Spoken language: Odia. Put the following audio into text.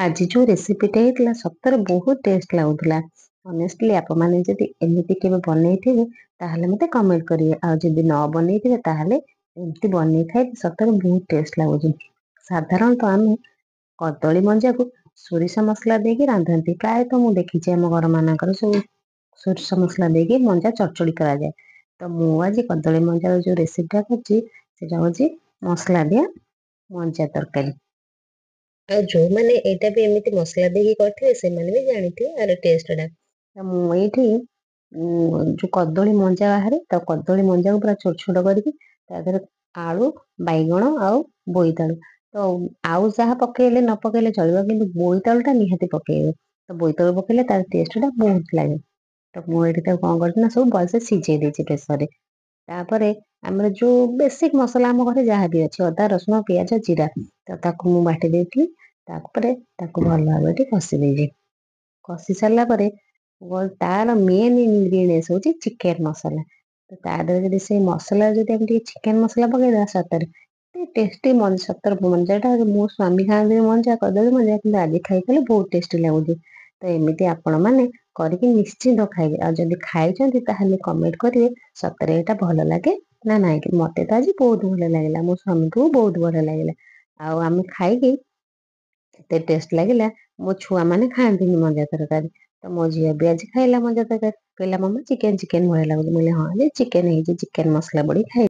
ଆଜି ଯେଉଁ ରେସିପିଟା ହେଇଥିଲା, ସତରେ ବହୁତ ଟେଷ୍ଟ ଲାଗୁଥିଲା। ଅନେଷ୍ଟଲି, ଆପଣମାନେ ଯଦି ଏମିତି କେବେ ବନେଇଥିବେ, ତାହେଲେ ମୋତେ କମେଣ୍ଟ କରିବେ। ଆଉ ଯଦି ନ ବନେଇଥିବେ, ତାହେଲେ ଏମିତି ବନେଇ ଖାଇବେ, ସତରେ ବହୁତ ଟେଷ୍ଟ ଲାଗୁଛି। ସାଧାରଣତଃ ଆମେ କଦଳୀ ମଞ୍ଜାକୁ ସୋରିଷ ମସଲା ଦେଇକି ରାନ୍ଧନ୍ତି। ପ୍ରାୟତଃ ମୁଁ ଦେଖିଛି, ଆମ ଘରମାନଙ୍କରେ ସବୁ ସୋରିଷ ମସଲା ଦେଇକି ମଞ୍ଜା ଚଡ଼ଚଡ଼ି କରାଯାଏ। ତ ମୁଁ ଆଜି କଦଳୀ ମଞ୍ଜାର ଯେଉଁ ରେସିପିଟା କରିଛି, ସେଇଟା ହେଉଛି ମସଲା ଦିଆ ମଞ୍ଜା ତରକାରୀ। ଆଉ ଯେଉଁମାନେ ଏଇଟା ବି ଏମିତି ମସଲା ଦେଇକି କରିଥିବେ, ସେମାନେ ବି ଜାଣିଥିବେ ଆର ଟେଷ୍ଟଟା। ତ ମୁଁ ଏଇଠି ଯେଉଁ କଦଳୀ ମଞ୍ଜା ବାହାରେ, ତ କଦଳୀ ମଞ୍ଜାକୁ ପୁରା ଛୋଟ ଛୋଟ କରିକି ତା ଦେହରେ ଆଳୁ, ବାଇଗଣ ଆଉ ବୋଇତାଳୁ, ତ ଆଉ ଯାହା ପକେଇଲେ ନ ପକେଇଲେ ଚଳିବ, କିନ୍ତୁ ବୋଇତାଳୁଟା ନିହାତି ପକେଇବେ। ତ ବୋଇତାଳୁ ପକେଇଲେ ତାର ଟେଷ୍ଟଟା ବହୁତ ଲାଗେ। ତ ମୁଁ ଏଇଠି ତାକୁ କ'ଣ କରିଛି ନା, ସବୁ ଭଲସେ ସିଝେଇ ଦେଇଛି ପ୍ରେସରରେ। ତାପରେ ଆମର ଯେଉଁ ବେସିକ୍ ମସଲା ଆମ ଘରେ ଯାହା ବି ଅଛି, ଅଦା, ରସୁଣ, ପିଆଜ, ଜିରା, ତ ତାକୁ ମୁଁ ବାଟି ଦେଇଥିଲି। ତାପରେ ତାକୁ ଭଲ ଭାବରେ ଟିକେ କଷି ଦେଇଛି। କଷି ସାରିଲା ପରେ ତାର ମେନ୍ ଇନଗ୍ରିଡ଼ିଏଣ୍ଟସ୍ ହେଉଛି ଚିକେନ ମସଲା। ତ ତା ଦେହରେ ଯଦି, ସେଇ ମସଲାରେ ଯଦି ଆମେ ଟିକେ ଚିକେନ ମସଲା ପକେଇଦେବା, ସତରେ ଏତେ ଟେଷ୍ଟି। ସତରେ ମଞ୍ଜାଟା, ମୋ ସ୍ୱାମୀ ଖାଆନ୍ତି ମଞ୍ଜା, କଦଳୀ ମଞ୍ଜା, କିନ୍ତୁ ଆଜି ଖାଇଥିଲେ ବହୁତ ଟେଷ୍ଟି ଲାଗୁଛି। ତ ଏମିତି ଆପଣମାନେ କରିକି ନିଶ୍ଚିନ୍ତ ଖାଇବେ। ଆଉ ଯଦି ଖାଇଛନ୍ତି, ତାହେଲେ କମେଣ୍ଟ କରିବେ, ସତରେ ଏଇଟା ଭଲ ଲାଗେ ନା ନାଇଁ। ମତେ ତ ଆଜି ବହୁତ ଭଲ ଲାଗିଲା, ମୋ ସ୍ୱାମୀକୁ ବହୁତ ଭଲ ଲାଗିଲା। ଆଉ ଆମେ ଖାଇକି ଏତେ ଟେଷ୍ଟ ଲାଗିଲା। ମୋ ଛୁଆମାନେ ଖାଆନ୍ତିନି ମଞ୍ଜା ତରକାରୀ, ତ ମୋ ଝିଅ ବି ଆଜି ଖାଇଲା ମଞ୍ଜା ତରକାରୀ। କହିଲା, "ମାମା, ଚିକେନ ଚିକେନ ଭଳିଆ ଲାଗୁଛି।" ମୁଁ କହିଲି, "ହଁ, ଆଜି ଚିକେନ ହେଇଛି, ଚିକେନ ମସଲା ପଡି ଖାଇ।"